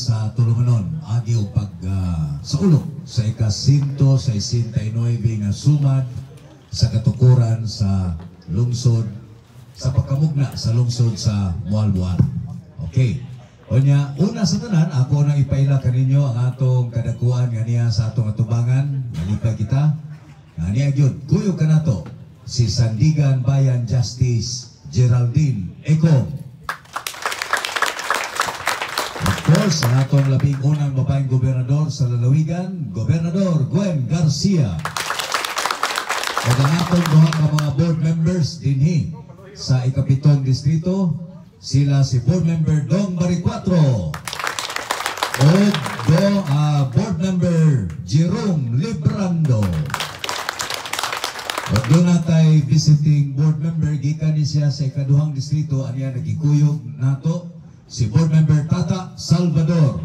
sa tulumanon agi og pag saulog sa ika-169 nga sumad sa katukuran sa lungsod sa pagkamugna sa lungsod sa Moalboal. Okay. Unya, una sa tanan, ako nang ipaila kaninyo ang atong kadakuan nga niya sa atong atubangan. Malipay kita. Nga niya gyud, kuyog kanato si Sandigan Bayan Justice Geraldine Econg. Of course, ang atong labing unang babaeng gobernador sa lalawigan, Gobernador Gwen Garcia. Ug ang atong duha ka mga board members dinhi sa ikapitong distrito, sila si board member Dong Baricuatro o board member Jerome Librando. Ug doon natay visiting board member gikan ni siya sa ikaduhang distrito, aniya nagikuyog nato si board member Tata Salvador.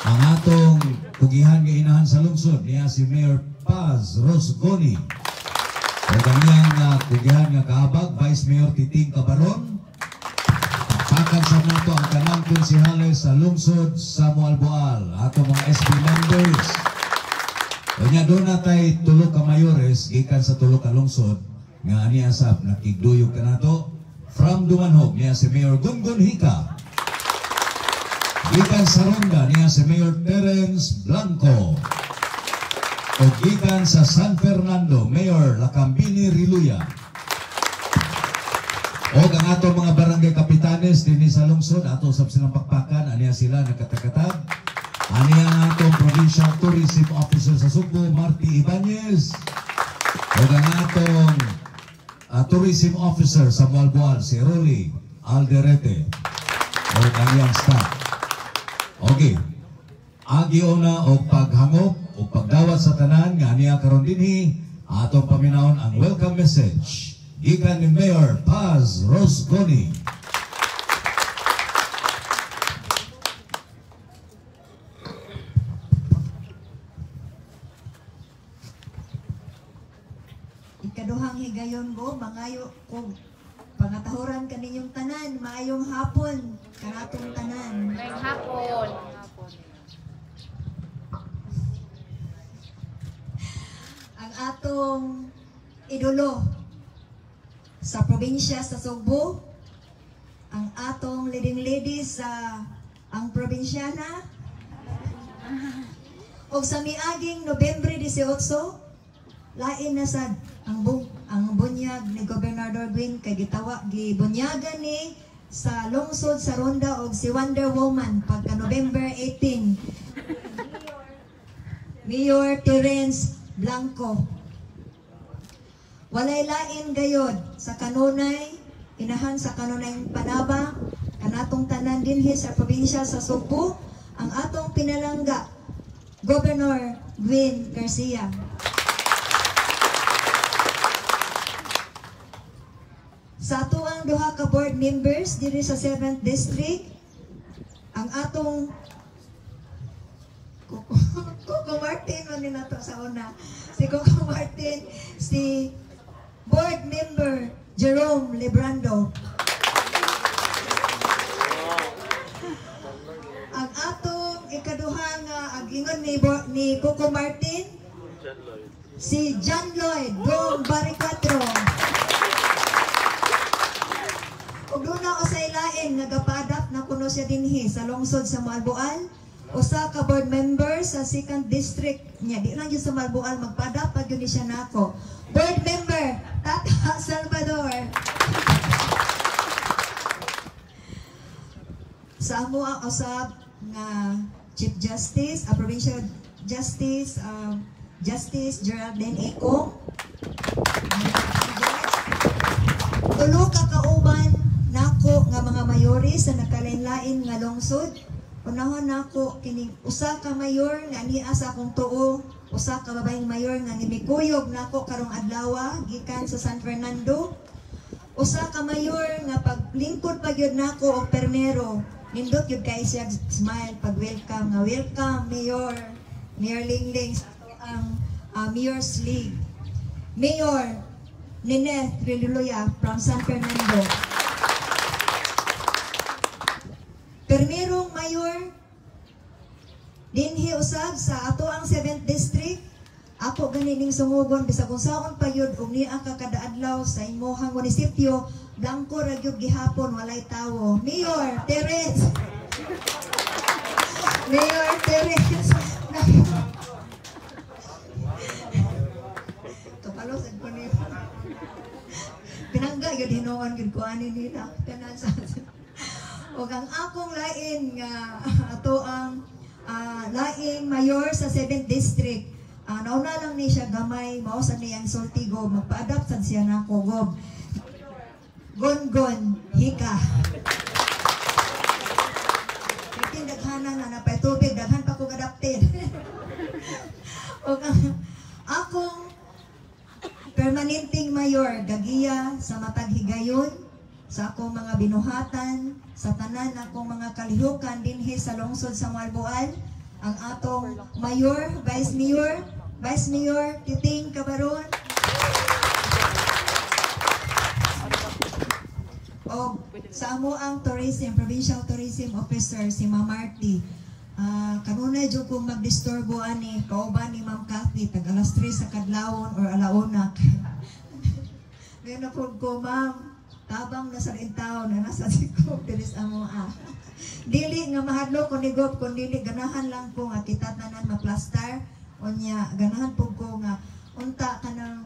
Ang atong kugihan nga inahan sa lungsod niya si Mayor Paz Rosgoni. Ug ang iyang kugihan nga kaabag Vice Mayor Titing Cabaron. Pakan sa nato ang tanang konsehales sa lungsod sa Moalboal, ato mga SB members. Unya doon natay tulo ka mayores gikan sa tulo ka lungsod nga ani asab nakigduyog kanato. From Dumanhog niya si Mayor Gungun Hika. Gikan sa Ronda niya si Mayor Terence Blanco. O gikan sa San Fernando, Mayor Lacambini Riluya. O ang ato mga barangay kapitanes dinhi sa lungsod, ato sab silang pakpakan, aniya sila nakatakatag. Aniya ang atong Provincial Tourism Officer sa Sugbo, Marty Ibanez. O ang atong Tourism Officer sa Moalboal, si Rolly Alderete. O ang iyang staff. Okay. Agi una og paghangop o pagdawat sa tanan nga aniya karon dinhi atong paminawon ang welcome message gikan ni Mayor Paz Rosgoni. Ikaduhang higayon ko, mangayo kog pangatahuran kaninyong tanan, maayong hapon kanatong tanan. Maayong hapon. Ang atong idolo sa probinsya sa Sugbo, ang atong leading lady sa ang probinsyana, og sa miaging Nobyembre 18, lain na sad ang bunyag ni Gobernador Gwen kay gitawa gibunyagan ni sa lungsod sa Ronda og si Wonder Woman pagka November 18. Mayor Terence Blanco. Walay lain gayod sa kanunay, inahan sa kanunay panabang, kanatong tanan dinhi sa probinsya sa Sugbo, ang atong pinalangga, Governor Gwen Garcia. Sa atoang duha ka board members diri sa 7th District, ang atong Coco Martin man ni nato sa una. Si Coco Martin, si board member Jerome Librando. Ang atong ikaduha nga ang ingon ni Coco Martin, si John Lloyd Dong Baricuatro. Ug duna usay lain nga gapa-adapt na kuno siya dinhi sa lungsod sa Moalboal. Usa ka board member sa 2nd District niya, di lang gyud sa Moalboal, magpa-adapt pa gyud ni siya nako. Board member Tata Salvador. Sa amo ang usab nga Chief Justice, a Provincial Justice, Justice Geraldine Econg. Tulo ka kauban nako nga mga mayores sa nakalain-lain nga lungsod. Unahon nako kining usa ka mayor nga niya sa akong tuo, usa ka babaeng mayor nga gimikuyog nako karong adlaw gikan sa San Fernando. Usa ka mayor nga paglingkod pa gyud nako og permero, nindot gyud kay siya smile pag welcome nga welcome Mayor, Mayor Lingling sa ato ang Mayor's League. Mayor Nineth Reluya from San Fernando. Permerong mayor usab sa ato ang 7th District, ako gani ning sungugon bisag unsaon pa yun og niya ka kada adlaw sa imuhang munisipyo, blanko ra gyud gihapon, walay tawo. Mayor Terence. Mayor Terence. Kabalo sad ko niyo. Pinangga gyud hinuon gyud ko ani nila tanan sa. Og ang akong lain nga ato ang laing mayor sa 7th District. Nauna lang ni siya gamay, mao sad ni ang sulti go, magpa-adapt sad siya nako gob. Gon-gon, hika. Bitin daghanan na napay tubig, daghan pa kog adapted. Og ang akong permanenteng mayor gagiya sa matag higayon sa akong mga binuhatan, sa tanan akong mga kalihukan dinhi sa lungsod sa Moalboal, ang atong mayor, Vice Mayor Titing Cabaron. O sa amo ang tourism, Provincial Tourism Officer si Ma'am Marty. Kanunay jud kong magdisturbo ani kauban ni Ma'am Kathy tag alas 3 sa kadlawon or alauna. Ngayon na po ko, ma'am, tabang na sa taon na nasa sikop diri sa amo ah. Dili nga mahadlok ko ni Gob, kun dili ganahan lang ko nga kita tanan maplastar unya ganahan po ko nga unta kanang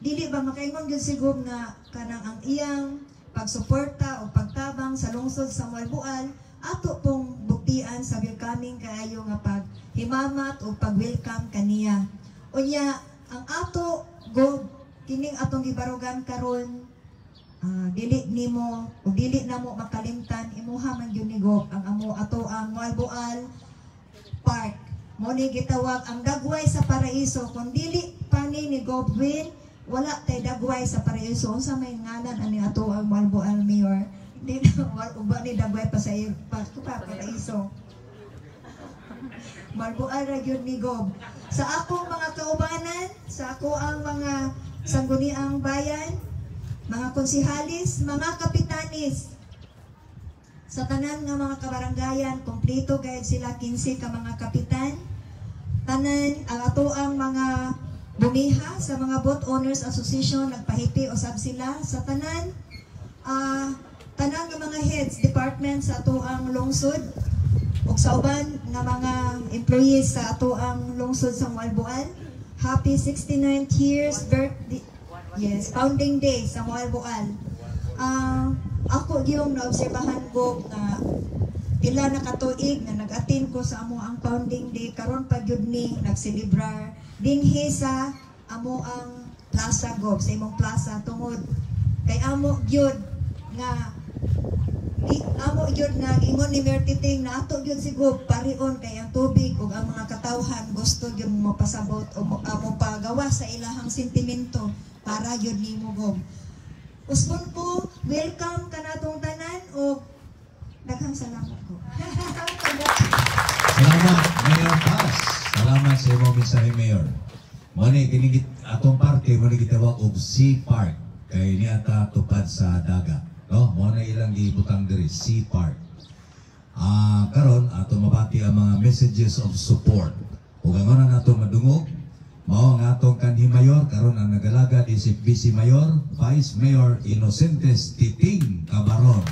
dili ba makaingon gyud si Gob nga kanang ang iyang pagsuporta o pagtabang sa lungsod sa Moalboal ato pong buktian sa welcoming kaayo nga paghimamat o pag-welcome kaniya. Unya ang ato Gob kining atong gibarugan karon, dili nimo o dili namo makalimtan imuha man gyud ni Gob ang amo ato ang Moalboal Park. Mo ni gitawag ang dagway sa paraiso. Kung dili pa ni Gob Win, wala tay dagway sa paraiso. Unsa may ngalan ani ato ang Moalboal Mayor? Di na uba ni dagway pa sa pa paraiso. Moalboal ra gyud ni Gob. Sa akong mga kaubanan, sa ako ang mga sangguniang bayan, mga konsihalis, mga kapitanis, sa tanan nga mga kabaranggayan, kompleto gayud sila 15 ka mga kapitan. Tanan ang ato ang mga bumiha sa mga Boat Owners Association, nagpahipi usab sila sa tanan. Tanan nga mga heads department sa ato ang lungsod ug sa uban nga mga employees sa ato ang lungsod sa Moalboal. Happy 69th years birthday, yes, founding day sa Moalboal. Ako gyung naobserbahan ko nga pila na katuig nga nag-attend ko sa amo ang founding day, karon pa gyud ni nagselebrar dinhi sa amo ang plaza Gob, sa imong plaza, tungod kay amo gyud nga gingon ni Mayor Titing na ato gyud si Gob parion kay ang tubig ug ang mga katawhan gusto gyud mopasabot o mopagawa sa ilahang sentimento para gyud nimo Gob. Usbon ko, welcome kanatong tanan o daghang salamat ko. Salamat Mayor Paz. Salamat sa imong mensahe Mayor. Mo ni kini atong parke mo ni gitawag og Sea Park kay niata tupad sa dagat. No, mo na ilang gibutang diri Sea Park. Karon ato mabati ang mga messages of support. Ug ang una nato madungog mao ang atong kanhi mayor karon ang nagalaga di si Vice Mayor, Vice Mayor Inocentes Titing Cabaron.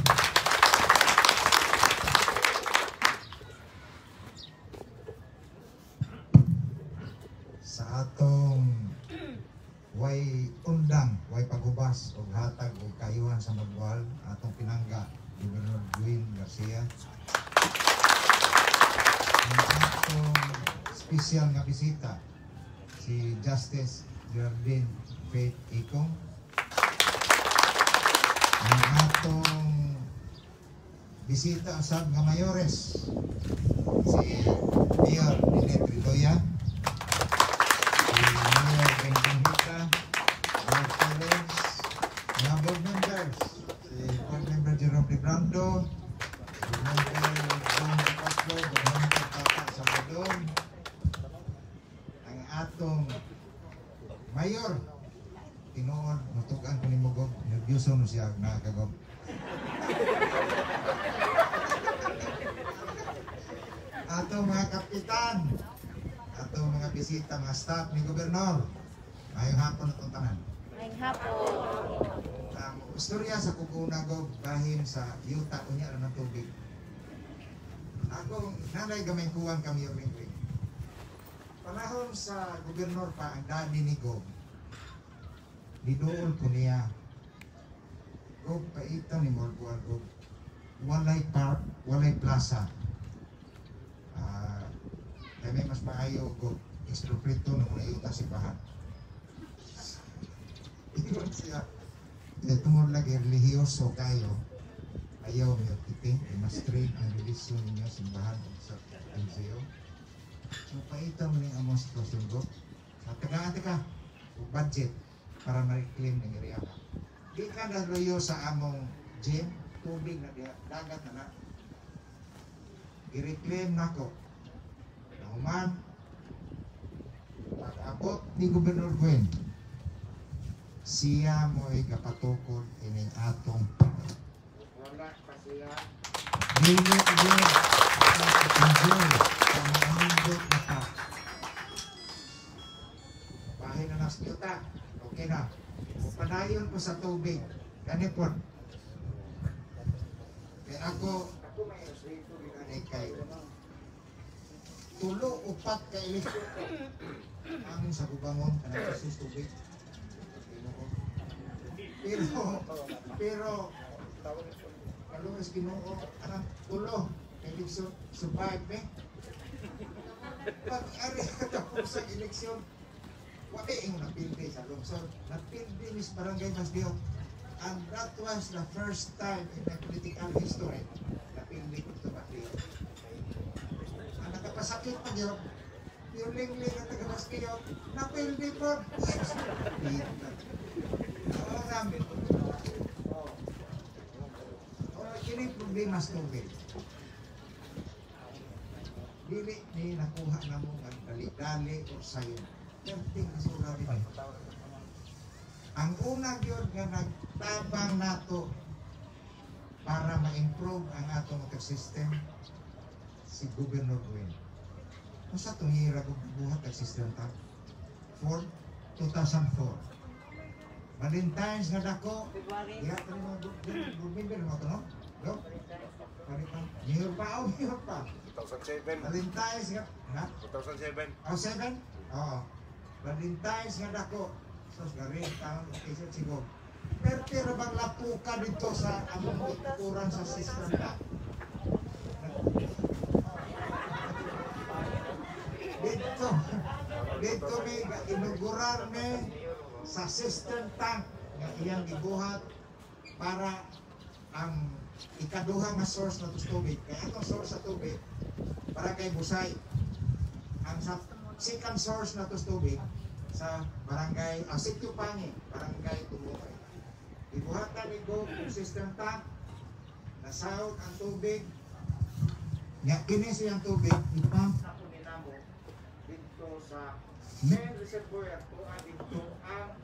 Sa atong way undang, way pagubas og hatag og kayuhan sa Moalboal, atong pinangga Gobernador Dwayne Garcia. Ang atong espesyal nga bisita si Justice Geraldine Faith Ikong. Ang atong bisita usab nga mayores si Mayor Linet Ridoya, si Mayor Benjamin Hita, Mayor Terence, mga board members, si Board Member Jerome Librando, Board Member John Castro, Board Member Tata Salvador, ang atong Mayor, tinuod, mutugan ko ni Mugob, nervyoso no siya nakakagob. Atong mga kapitan, bisita, mga staff ni Gobernador. Maayong hapon atong tanan. Maayong hapon. Ang istorya sa kukuna ko bahin sa yuta unya ra ng tubig. Ako nanay gamay kuwang kami yung ring. Panahon sa gobernador pa ang daddy ni Gob. Giduol ko niya. Gob, paita ni Morguan Gob. Walay park, walay plaza. Kami mas maayo Gob. Expropriato na muna yuta si Bahan. Ingon siya. Eh, tungod lagi relihiyoso kayo, ayaw niyo titing, eh, mas train ang relihiyon ninyo, simbahan o sa museo. So, paita mo ning among sitwasyon ko. Sa taga ka, o budget para ma-reclaim ng area ka. Di ka nagluyo sa among gym, tubig na diha, dagat na na. I-reclaim nako. Nahuman, pag-abot ni Gobernador Gwen, siya mo'y gapatukod ining atong wala pa siya dili yun enjoy sa mga nindot na pa bahin na nas yuta, okay na padayon ko sa tubig gani pod kaya ako may respeto gani kay tulo upat ka eleksyon among sa gubangon kanang Jesus tubig. Pero kaluwas Ginoo anang tulo eleksyon survive eh. Pag ari tapos sa eleksyon, wa may ingon napildi sa lungsod, napildi mis barangay Masbio. And that was the first time in my political history napildi ko ito Masbio. Ang nakapasakit pa gyud, yung lingling ang taga Masbio, napildi po. Oo, namin. Oh, kini problema sa tubig. Dili ni nakuha na mo nga dali-dali o sayon. Perting kasura rin. Ang una gyud nga nagtabang nato para ma-improve ang atong water system si Governor Gwen. Unsa tong hira kung buhat ang system ta? 4 2004. Valentine's nga dako. Diha pa ni mga member mo to, no? No? Palitan. Mayor pa, oh, mayor pa. 2007. Valentine's nga, ha? 2007. Oh, 7? Oo. Valentine's nga dako. Sos garin taon occasion siguro. Pero pero bang lapuka dito sa among ituran sa system ta? Dito may inaugurar me sa system tank nga iyang gibuhat para ang ikaduha nga source na tubig. Kaya atong source sa tubig barangay Busay. Ang sa second source na tubig sa barangay Sitio Pangi, barangay Tumuoy. Gibuhatan ni Go ang system tank, nasahod ang tubig. Nga kini siyang tubig ipump na po ni namo dito sa main reservoir tuwa dito ang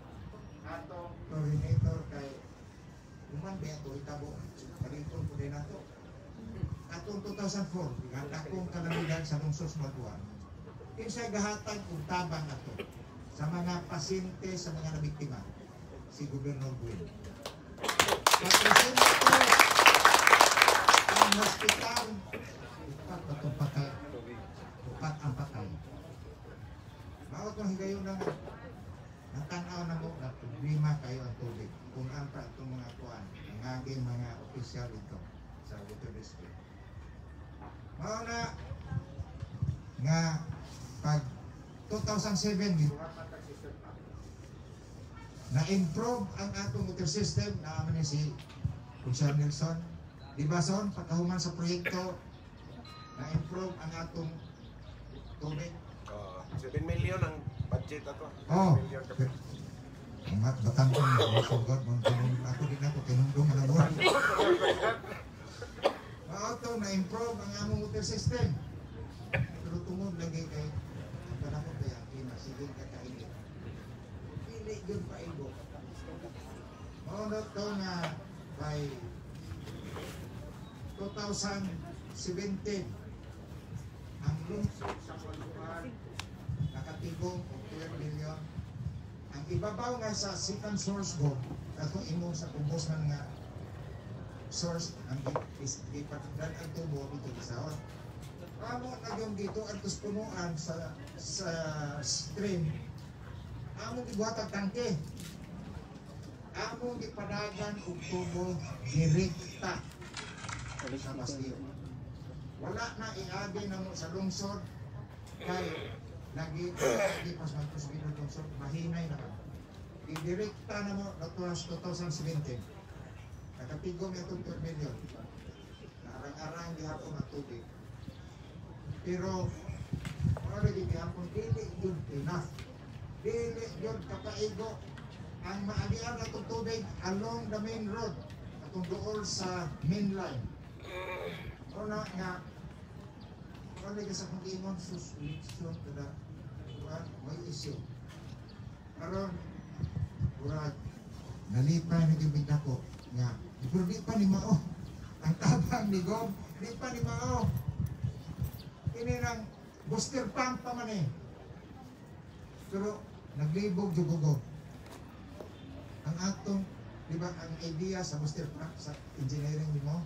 atong chlorinator kay human ba ato itabo paliton po din nato. Atong 2004 nga dakong kalamidan sa lungsod sa Magbuan. Kinsay gahatag og tabang ato sa mga pasyente, sa mga nabiktima? Si Gobernador Gwen. Papresinto ang hospital, upat ba itong patay? Upat ang patay. Mao itong higayon na nga natanaw na mo na problema kayo ang tubig. Kung ang pa itong mga kuan, ang aging mga opisyal ito sa water district. Mao na nga pag 2007 na-improve ang atong water system na ni si Kunsar Nelson. Di ba son, pagkahuman sa proyekto na-improve ang atong tubig. 7 million ang budget ato. Oh. 7 million kapit. Mga batang ko, sugod, ako din ako, kinundong na buwan. Mao to, na-improve ang among water system. Pero tungod lagi kay, ang panahon kaya, ang klima, sige ka kainit. Pili yun paigo. Mao na to nga, by 2017, ang lungsod sa Bualboal, naka Nakatigom og 12 million. Ang ibabaw nga sa second source ko, katong imo sa kubusan nga source, ang gipadagdan ang tubo dito sa. Amo na yung dito ang punuan sa stream. Among gibuhatag tangke. Among gipadagan og tubo direkta sa Bastillo. Wala na iagi na mo sa lungsod kay lagi lagi pas man to sa lungsod, mahinay na ka. Gidirekta na mo, that was 2017. Nakatigom itong 12 million. Naarang-arang gihapon ang tubig. Pero wala lagi gihapon, dili yun enough. Dili yun kapaigo ang maagian atong tubig along the main road atong duol sa main line. Una nga wala lagi sa kong ingon, sus, election kada kuan may issue. Karon murag nalipay na gyud nako nga pero di pa ni mao ang tabang ni Gob, di pa ni mao kini nang booster pump pa man eh. Pero naglibog jud ko ang atong, di ba, ang idea sa booster pump sa engineering nimo,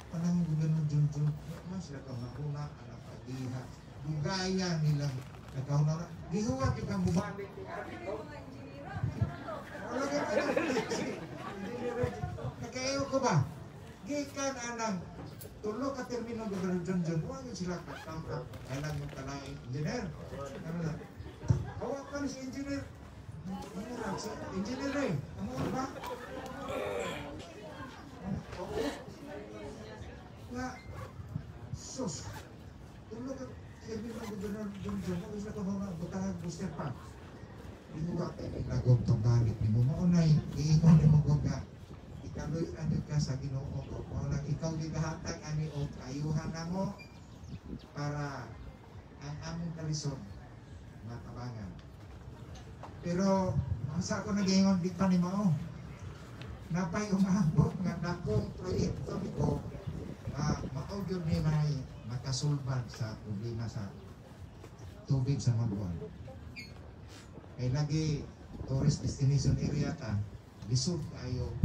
panahon gobyerno Junjun man sila kahuna anak pagiha dugaya nila nagkahuna na gihuwat yung kang bubalik. Wala ka nagkayo ko ba? Gikan anang tulo ka termino gobyerno Junjun, wala yun sila katampa kailan yung kalaing engineer. Ano na? Awa ka ni si engineer. Murag sa engineer eh. Amo ba? Oo. Nga, sus. Tulo ka termino gobyerno Junjun, wala sila kahuna butangag booster pump. Gihuwat ay nagog pabalik nimo maunay giingon nimo gog nga ikaluy ano ka sa Ginoo ko mao nang ikaw gigahatag ani og ayuhan namo para ang among kalisod matabangan. Pero ang sa ako nagingon, di pa ni mao napay umabot nga dakong proyekto niko nga mao gyud ni may makasulbad sa problema sa tubig sa Mabuan. Kay lagi tourist destination area ta, lisod kayo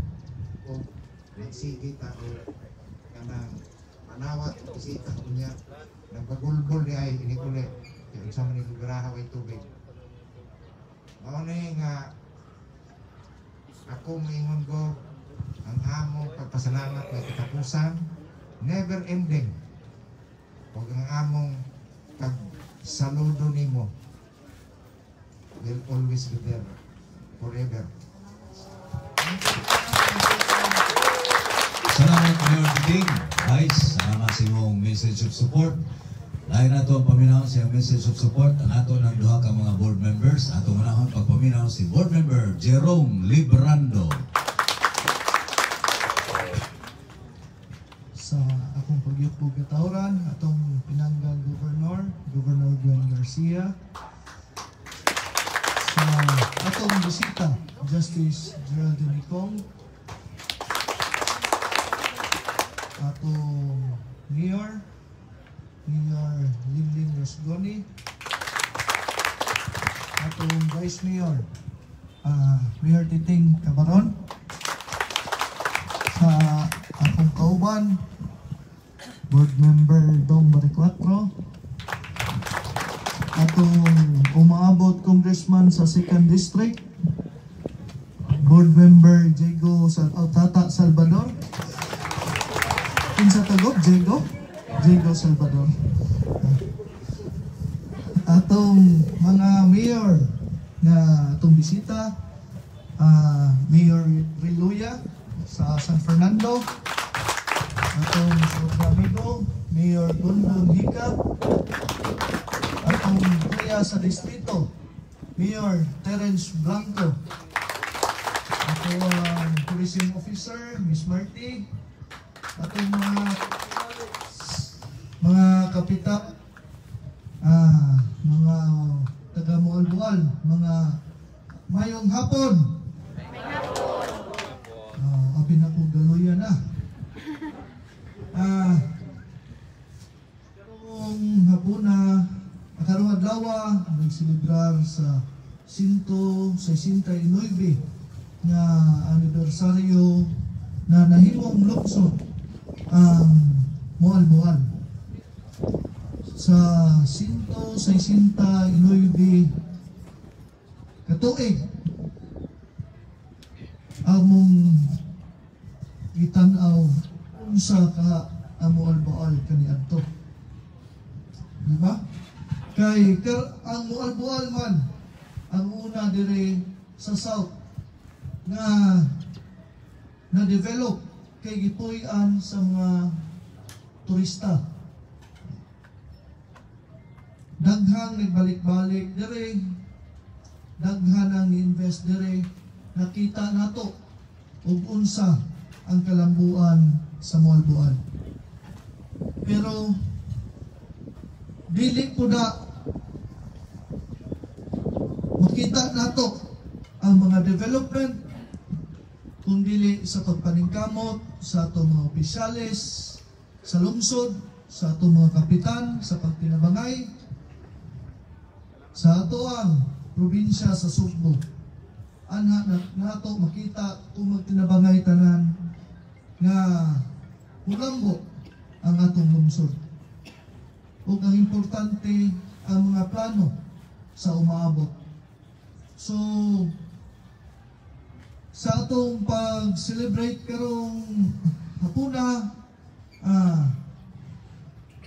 o nagsige ta o kanang manawat o bisita unya nagbagulbol di ay inikuli kay unsa man ni lugar way tubig. Mao ni nga ako moingon ko ang among pagpasalamat may katapusan, never ending, ug ang among pagsaludo nimo will always be there forever. Salamat, Mayor Titing. Vice, salamat sa imong message of support. Lain nato ang paminaw sa message of support ang ato ng duha ka mga board members. Ato unahon pagpaminaw si Board Member Jerome Librando. Sa akong pagyukog katawran, atong pinanggang Governor, Governor Gwen Garcia, sa atong bisita, Justice Geraldine Nicong, atong Mayor, Mayor Linlin Rosgoni, atong Vice Mayor, Mayor Titing Cabaron, sa akong kauban, Board Member Dong Baricuatro, atong umaabot Congressman sa 2nd District, Board Member Diego Tata Salvador. Kinsa tagob Diego? Diego Salvador. Atong mga mayor nga atong bisita, Mayor Reluya sa San Fernando, atong amigo Mayor Gundon Hika, atong kuya sa distrito Mayor Terence Blanco, atong tourism officer Miss Marty, atong mga kapitan, mga taga Moalboal, mga mayong hapon. Abi na ko galuya na. Karong hapuna, karong adlaw, nagselebrar sa 169 nga anibersaryo na nahimong lungsod ang Moalboal. Sa 169 katuig among gitan-aw unsa ka ang Moalboal kaniadto. Di ba? Kay ang Moalboal man ang una dire sa south nga na-develop kay gipuy-an sa mga turista. Daghang nagbalik-balik dire, daghan ang invest dire, nakita nato ug unsa ang kalambuan sa Moalboal. Pero dili po na makita nato ang mga development kung dili sa pagpaningkamot sa atong mga opisyales sa lungsod, sa atong mga kapitan, sa pagtinabangay, sa ato ang probinsya sa Sugbo. Anha na nato makita kung magtinabangay tanan nga mulambo ang atong lungsod. Ug ang importante ang mga plano sa umaabot. So sa atong pag-celebrate karong hapuna,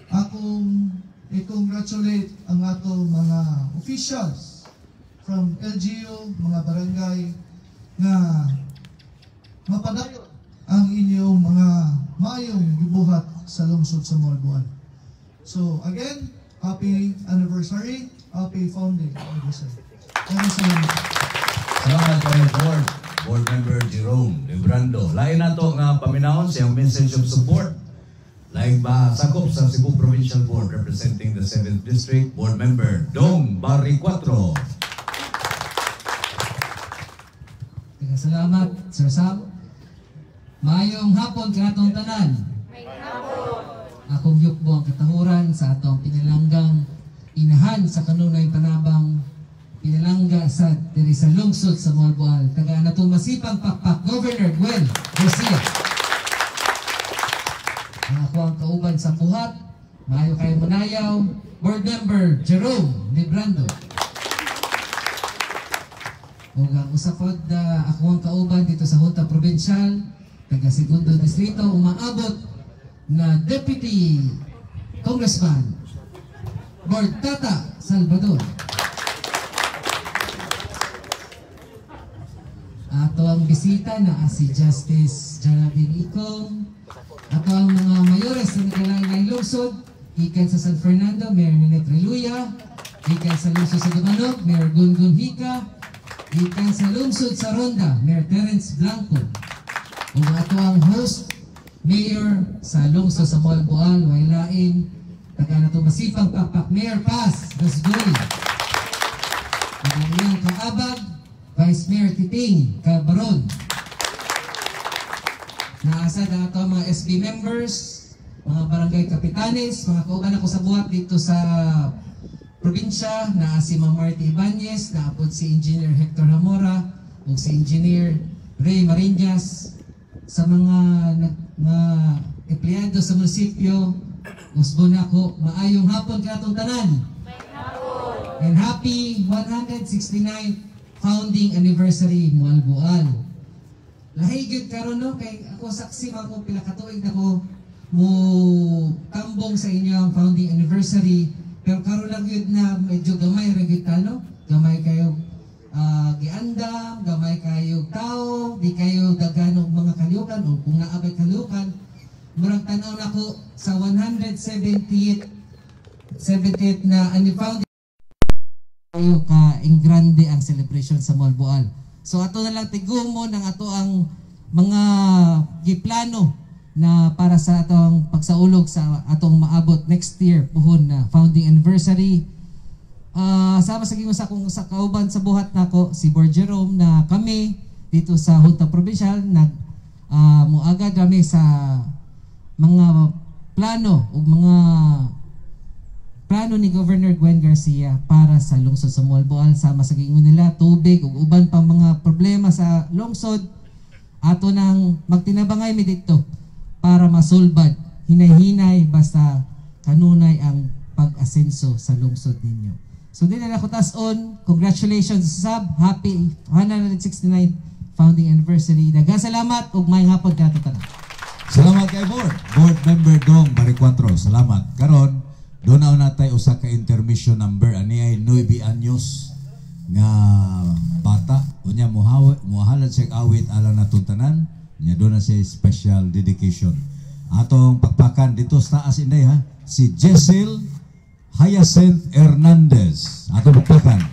akong i-congratulate ang atong mga officials from LGU, mga barangay nga mapadayon ang inyong mga maayong gibuhat sa lungsod sa Moalboal. So again, happy anniversary, happy founding anniversary. Maraming salamat. Salamat kayo, Board. Board Member Jerome Librando. Lain nato nga paminawon sa iyang message of support. Laing ba sakop sa Cebu Provincial Board representing the 7th District, Board Member Dong Barry Cuatro. Salamat, Sir Sam. Maayong hapon kanatong tanan. Akong yukbo ang katahuran sa atong pinalanggang inahan sa kanunay panabang pinalangga sa diri sa lungsod sa Moalboal. Taga natong masipang pakpak, Governor Gwen Garcia. Ang ako ang kauban sa buhat, maayo kayo munayaw, Board Member Jerome Librando. Ug ang usa pod ako ang kauban dito sa Junta Provincial, taga Segundo Distrito, umaabot na Deputy Congressman Board Tata Salvador. Ato ang bisita na si Justice Geraldine Icong. Ato ang mga mayores na nagkalain lungsod, gikan sa San Fernando, Mayor Ninette Reluya, gikan sa lungsod sa Dumanog, Mayor Gungun Hika, gikan sa lungsod sa Ronda, Mayor Terence Blanco. Ug ato ang host, Mayor sa lungsod sa Moalboal, Wailain, taga nato masipang pakpak, Mayor Paz Gasgoy. Ug ang iyang kaabag, Vice Mayor Titing Cabaron. Naasa na ato ang mga SB members, mga barangay kapitanes, mga kauban ako sa buhat dito sa probinsya, naa si Ma'am Marty Ibanez, naapod si Engineer Hector Hamora, ug si Engineer Ray Marinas, sa mga mga empleyado sa munisipyo, usbon ako, maayong hapon kanatong tanan. And happy 169th founding anniversary Moalboal. Lahi gyud karon no, kay ako saksi man ko pila ka tuig nako mo tambong sa inyong founding anniversary, pero karon lang gyud na medyo gamay ra gyud ta no, gamay kayo giandam, gamay kayo tao, di kayo daghan og mga kalihukan o kung naa bay kalihukan, murag tan-aw nako sa 170th 70th na founding kayo ka ingrande ang celebration sa Moalboal. So ato na lang tigumo ng ato ang mga giplano na para sa atong pagsaulog sa atong maabot next year puhon na founding anniversary. Sama sa gingon sa akong sa kauban sa buhat nako si Board Jerome na kami dito sa Junta Provincial nag muagad kami sa mga plano ug mga Plano ni Governor Gwen Garcia para sa lungsod sa Moalboal, sama sa giingon nila, tubig ug uban pang mga problema sa lungsod, ato nang magtinabangay mi didto para masulbad hinay-hinay basta kanunay ang pag-asenso sa lungsod ninyo. So di na ako tas-on. Congratulations sab, happy 169th founding anniversary. Daghang salamat ug maayong hapon kanato tanan. Salamat kay board. Board Member Dong Baricuatro. Salamat. Karon, doon na natay usa ka intermission number ani ay 9 anyos nga bata. Unya muhalad siya awit alang natong tanan. Unya doon na siya special dedication. Atong pakpakan dito sa taas inday ha, si Jessel Hyacinth Hernandez. Atong pakpakan.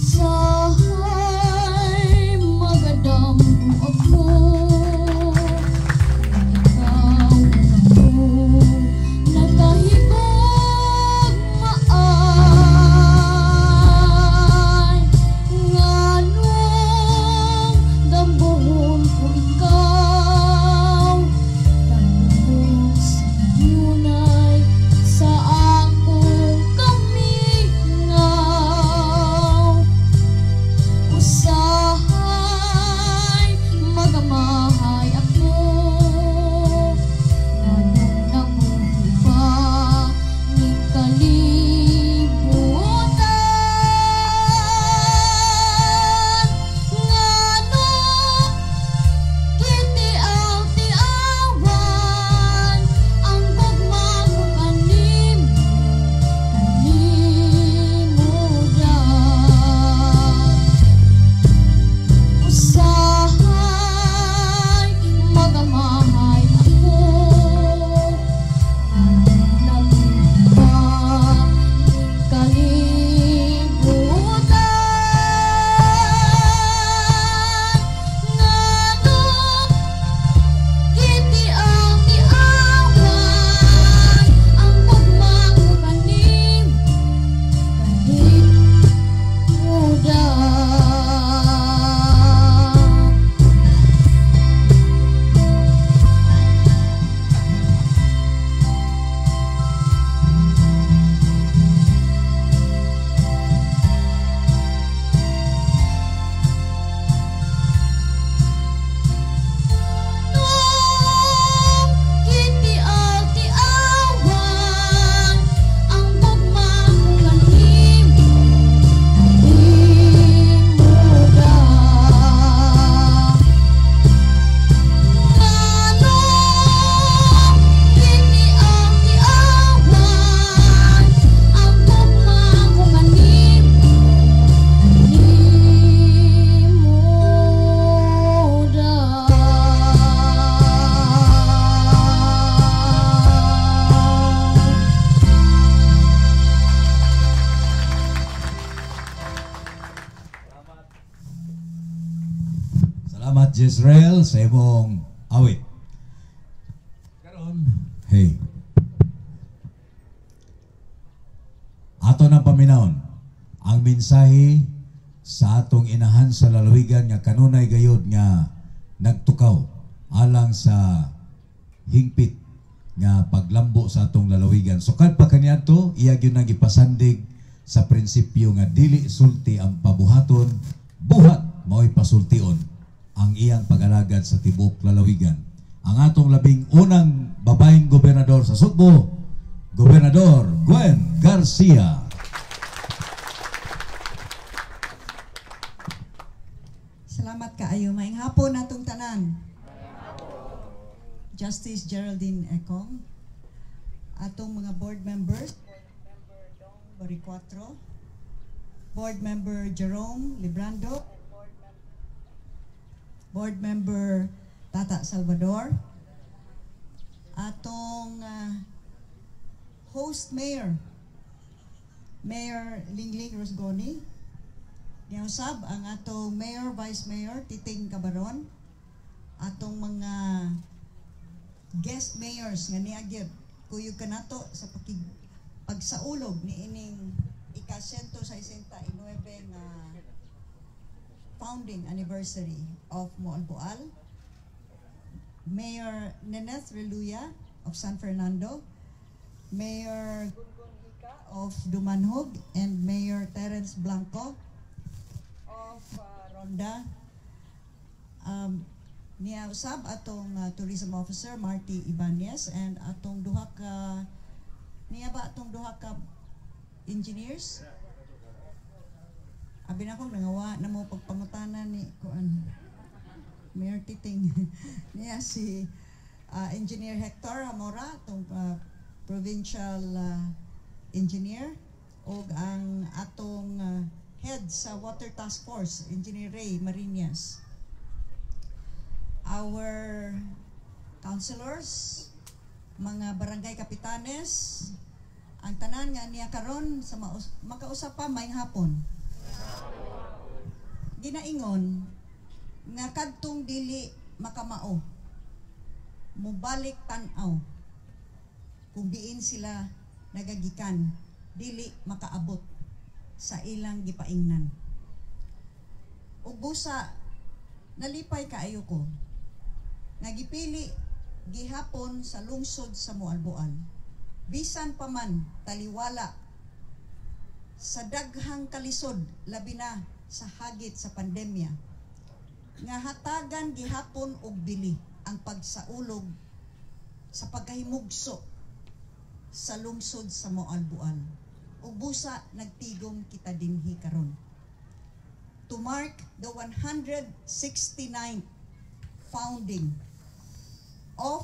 Sahay magadamgo ako, ikaw ako nakahigog maay. Nganong damgohon ko ikaw, damgo sa kanunay sa akong kamingaw. Usahay magamahay ako, nganong nabuhi pa ning kalibutan. Nganong gitiaw-tiawan ang gugma ko kanimo, kanimo da. Usahay magamahay ako, nganong nabuhi pa ning kalibutan. Nganong gitiaw-tiawan ang gugma ko kanimo, kanimo da. Nung gitiaw-tiawan ang gugma ko kanimo, kanimo da. Nganong gitiaw-tiawan ang gugma ko kanimo, kanimo da. Salamat Jezreel sa imong awit. Karon, hey. Ato nang paminawon ang mensahe sa atong inahan sa lalawigan nga kanunay gayod nga nagtukaw alang sa hingpit nga paglambo sa atong lalawigan. Sukad pa kaniadto, iya gyud nang gipasandig sa prinsipyo nga dili sulti ang pabuhaton, buhat mao'y pasultion ang iyang pag-alagad sa tibuok lalawigan. Ang atong labing unang babaeng gobernador sa Sugbo, Gobernador Gwen Garcia. Salamat kaayo. Maayong hapon natong tanan. Justice Geraldine Econg, atong mga board members, Baricuatro, Board Member Jerome Librando, Board Member Tata Salvador, atong host mayor, Mayor Lingling Rosgoni, niusab ang atong Mayor, Vice Mayor Titing Cabaron, atong mga guest mayors nga niagyod kuyog kanato sa pakig pagsaulog ni ining ika-169 nga founding anniversary of Moalboal, Mayor Neneth Reluya of San Fernando, Mayor Gungun Hika of Dumanhog, and Mayor Terence Blanco of Ronda. Niya usab atong tourism officer Marty Ibanez and atong duha ka, niya ba atong duha ka engineers? Abi na akong nangawa na mo pagpangutana ni kuan, Mayor Titing. Niya si Engineer Hector Amora, atong provincial engineer, ug ang atong head sa Water Task Force, Engineer Ray Marinas. Our councilors, mga barangay kapitanes, ang tanan nga niya karon sa makausap pa, may hapon. Ginaingon nga kadtong dili makamao mubalik tan-aw kung diin sila nagagikan, dili makaabot sa ilang gipaingnan. Ug busa nalipay kaayo ko nga gipili gihapon sa lungsod sa Moalboal, bisan pa man taliwala sa daghang kalisod, labi na sa hagit sa pandemya, nga hatagan gihapon og bili ang pagsaulog sa pagkahimugso sa lungsod sa Moalboal. Ug busa nagtigom kita dinhi karon to mark the 169th founding of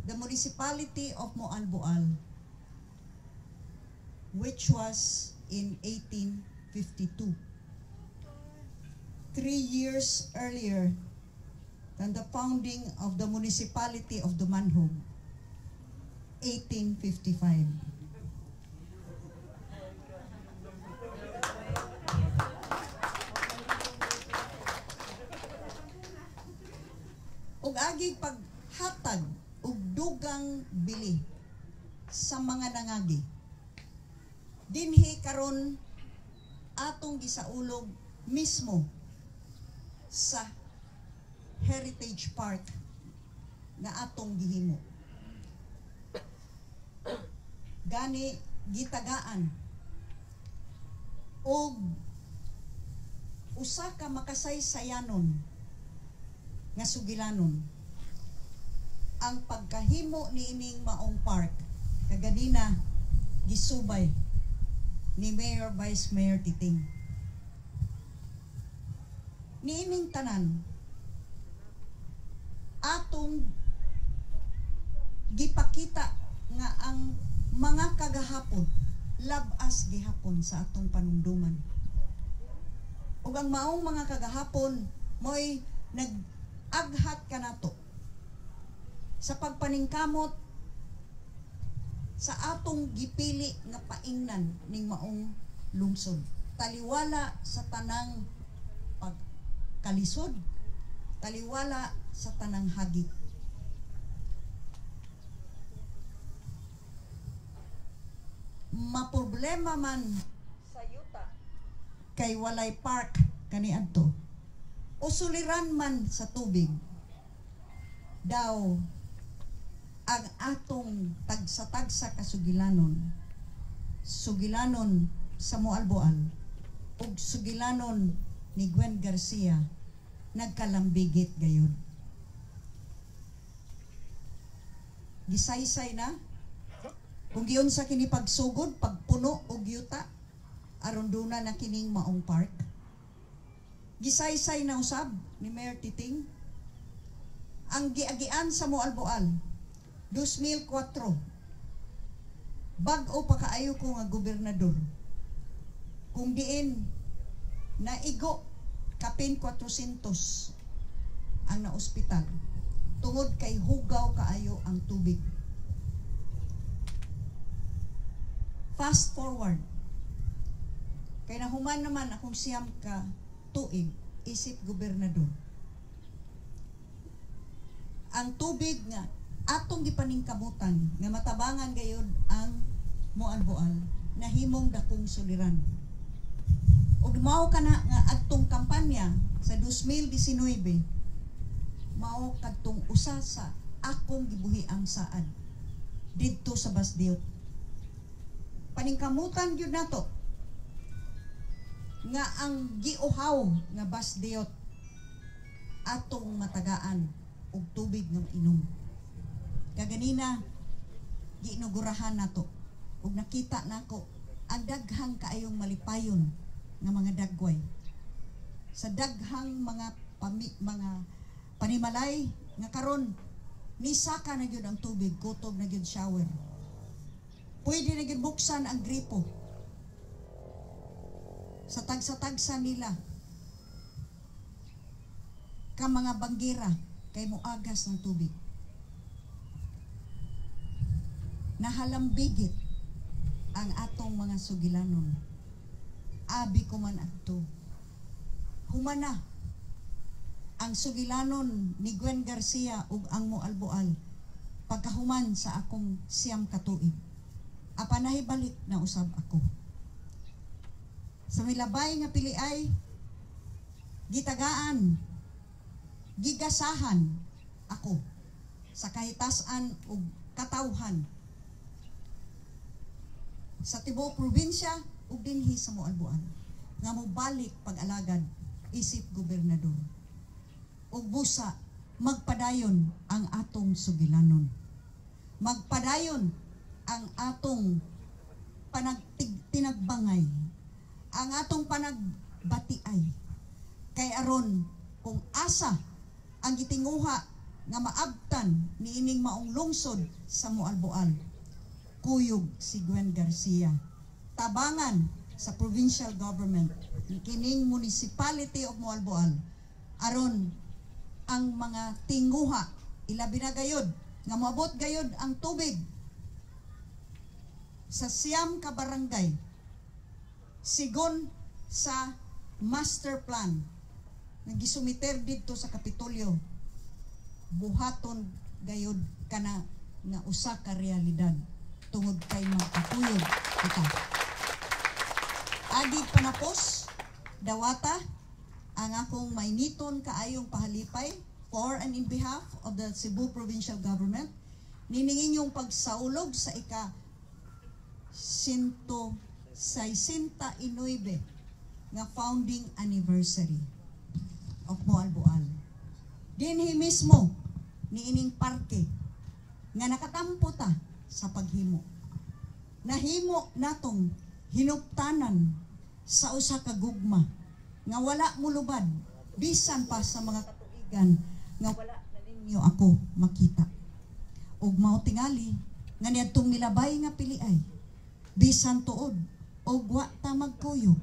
the municipality of Moalboal, which was in 1852. 3 years earlier than the founding of the municipality of Dumanhog, 1855. Ug agig paghatag og dugang bili sa mga nangagi dinhi karon, atong gisaulog mismo sa Heritage Park nga atong gihimo. Gani gitagaan og usa ka makasaysayanon nga sugilanon ang pagkahimo niining maong park kaganina gisubay ni Mayor, Vice Mayor Titing. Niining tanan, atong gipakita nga ang mga kagahapon labas gihapon sa atong panumduman. Ug ang maong mga kagahapon mo'y nag-aghat kanato sa pagpaningkamot sa atong gipili nga paingnan ning maong lungsod, taliwala sa tanang pagkalisod, taliwala sa tanang hagit. Maproblema man sa yuta kay walay park kaniadto, o suliran man sa tubig, daw ang atong tagsa-tagsa kasugilanon, sugilanon sa Moalboal ug sugilanon ni Gwen Garcia, nagkalambigit gayud. Gisaysay na kung giunsa kini pagsugod, pagpuno og yuta aron duna na kining maong park. Gisaysay na usab ni Mayor Titing ang giagian sa Moalboal 2004. Bag-o pa kaayo ko nga gobernador. Kung diin naigo kapin 400 ang na-ospital tungod kay hugaw kaayo ang tubig. Fast forward. Kay nahuman naman akong 9 ka tuig isip gobernador. Ang tubig nga atong gipaningkamutan nga matabangan gayud ang Moalboal nahimong dakong suliran. Ug mao kana nga adtong kampanya sa 2019 mao kadtong usa sa akong gibuhiang saad didto sa Basdiot. Paningkamutan gyud nato nga ang giuhaw nga Basdiot atong matagaan og tubig nga mainom. Kaganina giinugurahan nato ug nakita nako ang daghang kaayong malipayon nga mga dagway sa daghang mga mga panimalay nga karon nisaka na gyud ang tubig, kutob na gyud shower. Pwede na gyud buksan ang gripo sa tagsa-tagsa nila ka mga banggira kay moagas ng tubig. Nahalambigit ang atong mga sugilanon. Abi ko man adto. Humana ang sugilanon ni Gwen Garcia ug ang Moalboal pagkahuman sa akong 9 ka tuig. Apan nahibalik na usab ako. Sa milabay nga piliay, gitagaan, gigasahan ako sa kahitasan ug katawhan sa tibuok probinsya ug dinhi sa Moalboal nga mobalik pag-alagad isip gobernador. Ug busa magpadayon ang atong sugilanon. Magpadayon ang atong panagtinagbangay, ang atong panagbatiay. Kay aron kung asa ang gitinguha nga maabtan niining maong lungsod sa Moalboal, kuyog si Gwen Garcia. Tabangan sa provincial government kining municipality of Moalboal aron ang mga tinguha ilabi na gayod nga moabot gayod ang tubig sa 9 ka barangay sigon sa master plan nga gisumiter didto sa Kapitolyo, buhaton gayod kana nga usa ka realidad tungod kay magkakuyog kita. Agi panapos, dawata ang akong mainiton kaayong pahalipay for and in behalf of the Cebu Provincial Government nining inyong pagsaulog sa ika 169 nga founding anniversary of Moalboal. Dinhi mismo niining parke nga nakatampo ta sa paghimo. Nahimo natong hinuptanan sa usa ka gugma nga wala mulubad bisan pa sa mga katuigan nga wala na ninyo ako makita. Ug mao tingali nga niadtong milabay nga piliay bisan tuod og wa ta magkuyog.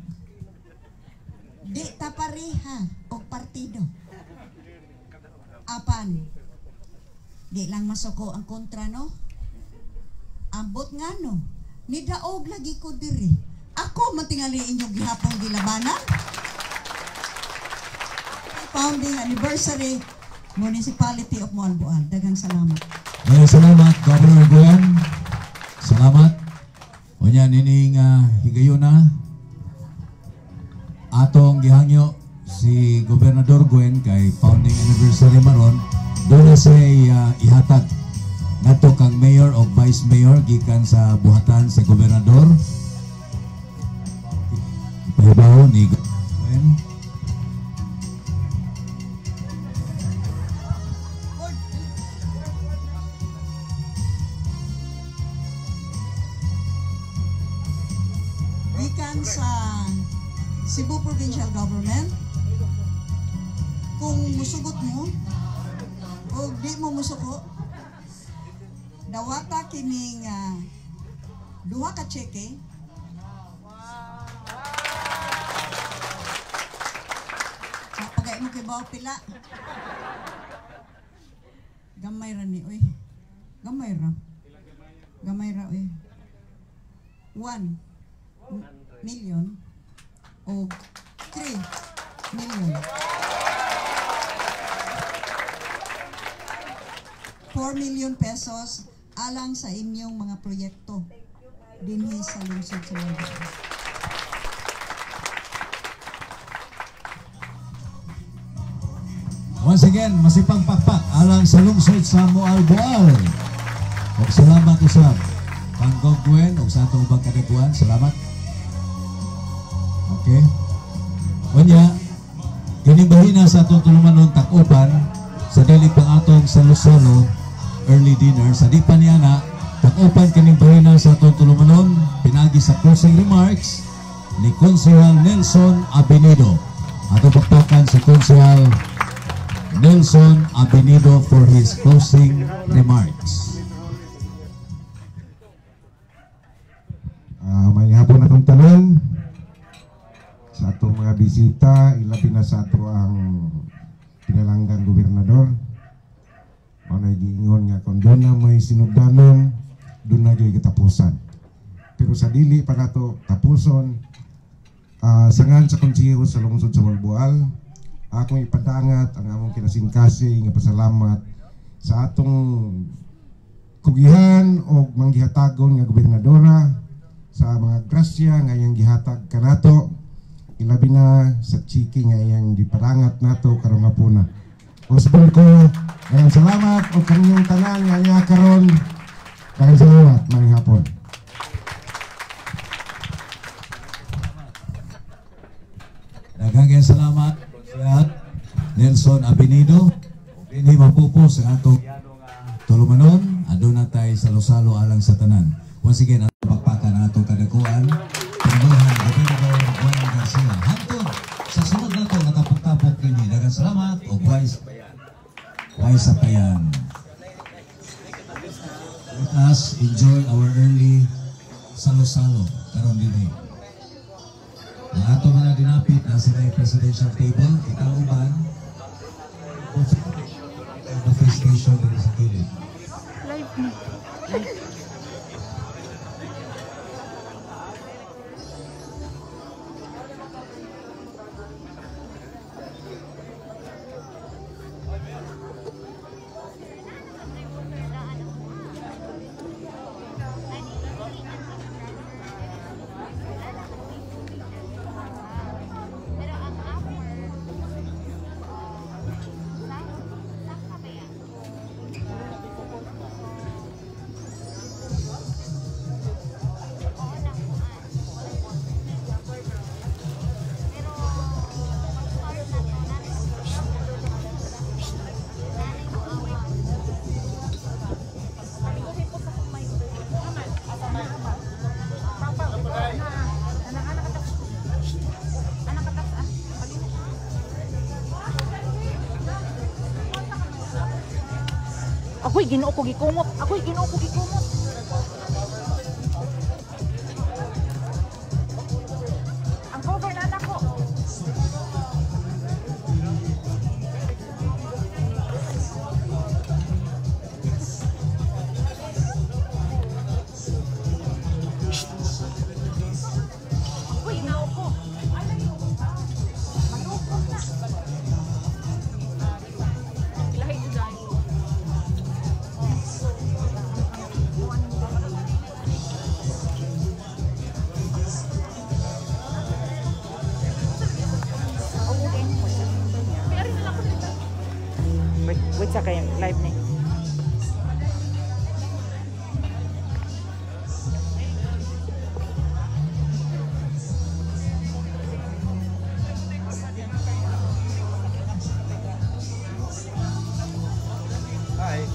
Di ta pareha og partido. Apan di lang masuko ang kontra, no? Ambot nga no, nidaog lagi ko diri. Ako matingali inyong gihapong gilabanan. Founding anniversary Municipality of Moalboal. Daghang salamat. Maraming salamat, Governor Gwen. Salamat. Unya nining higayuna atong gihangyo si Gobernador Gwen kay founding anniversary maron, doon na siya ihatag ngadto kang mayor o vice mayor gikan sa buhatan sa gobernador. Ipahibaw ni Gwen. Gikan sa Cebu Provincial Government, kung musugot mo o di mo musuko, dawata kining Duha ka cheque. Pagay mo kay bawo pila. Gamay ra ni oy. Gamay ra. Gamay ra oy. 1 million o 3 million. 4 million pesos alang sa inyong mga proyekto dinhi sa lungsod sa Moalboal. Once again, masipang pakpak alang sa lungsod sa Moalboal. Og salamat usab Kang Gwen og sa atong ubang kadaguan, salamat. Okay. Unya, kining bahina sa atong tulumanon tak-upan sa dili pang atong salo-salo early dinner sa di pa niya na tak-upan kining bahina sa atong tulumanon pinagi sa closing remarks ni Konsehal Nelson Abenido. Atong pakpakan si Konsehal Nelson Abenido for his closing remarks. May hapon atong tanan sa atong mga bisita, ilabi na sa ato ang pinalanggang gobernador. Mao na giingon nga kung doon na may sinugdanon, doon na gyud katapusan. Pero sa dili pa nato tapuson, sangan sa konseho sa lungsod sa Moalboal, akong ipadangat ang among kinasingkasing nga pasalamat sa atong kugihan o manggihatagon nga gobernadora sa mga grasya nga iyang gihatag kanato, ilabi na sa chiki nga iyang gipadangat nato karong hapuna. Usbon ko, daghang salamat og kaninyong tanan nga niya karon. Daghang salamat, maayong hapon. Daghang salamat Nelson Abenido. Dinhi mapupos ang atong tulumanon, aduna tay salo-salo alang sa tanan. Once again, atong pakpakan ang atong kadakuan, Panguluhan Gobernador Juan Garcia. Hantod sa sunod nato nga tapok-tapok kini. Daghang salamat og wise sa payan. Let us enjoy our early salo-salo karon dinhi. Ang ato mga dinapit na sila presidential table, kita uban buffet station dito sa gilid. Live ni. Ako'y Ginoo ko gikumot. Ako'y Ginoo ko gikumot. Ang cover na nako. Ako'y nao ko. Ay, malukot na. Ilahi design. Wait sa kayo, live ni. Hi.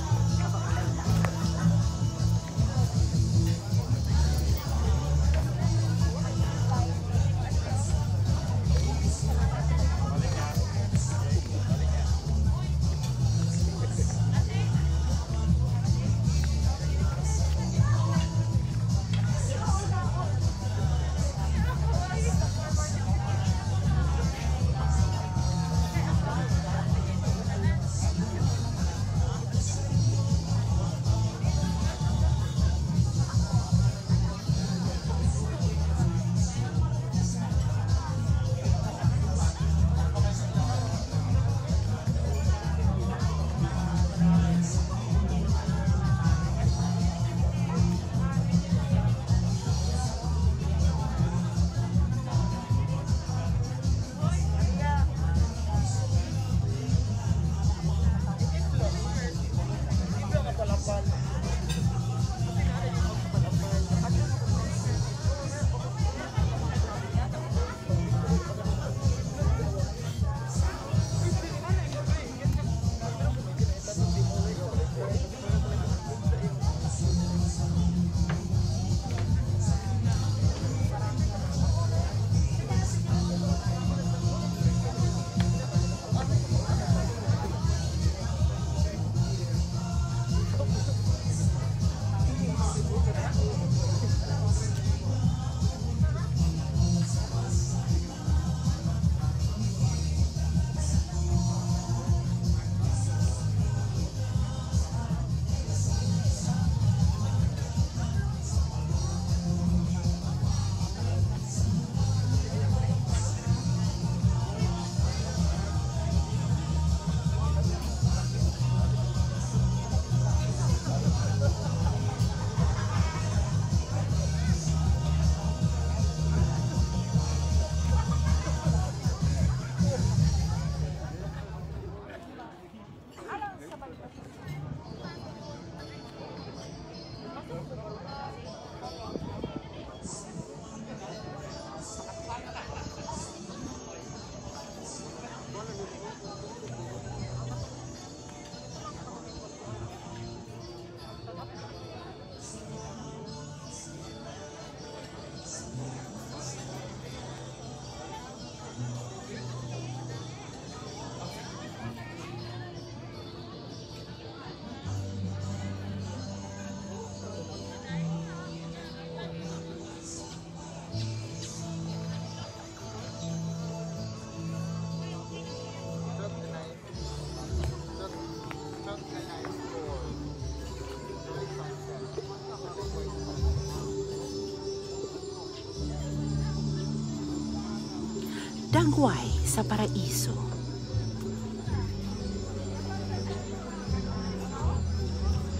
Dagway sa paraiso.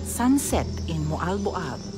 Sunset in Moalboal.